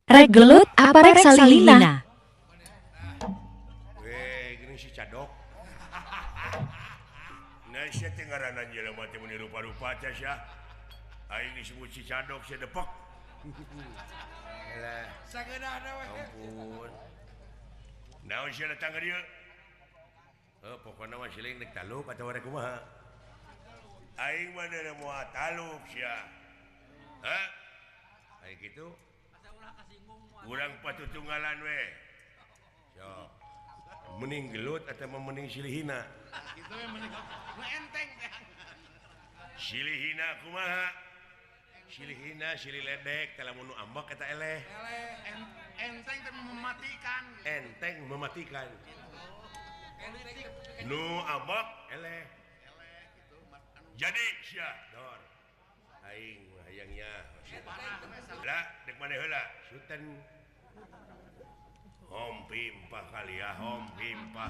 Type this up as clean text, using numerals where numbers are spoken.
Rek gelut apa rek salihina? Eh, gini si cadok. Nah, sia teh ngaranna jelema teh meuni rupa-rupa teh sia. Aing disebut si cadok sia depok. Elah, Sageunahna we. Ampun. Naon sia datang ka dieu? Oh, pokona mah siling dek taluk atawa rek kumaha? Aing mah deui moal taluk sia. Hah? Aing kitu. Urang patutunggalan we. Sok. Mending gelut atau mending silihina? Kitu we mending nu enteng teh. Silihina kumaha? Silihina silih ledek teh lamun nu ambek eta eleh. Eleh enteng teh mematikan. Enteng mematikan. Nu ambek eleh. Jadi sia dor. Aing hayangnya. Lah dek maneh heula? Suten. Hom pimpah kali ya, hom pimpah.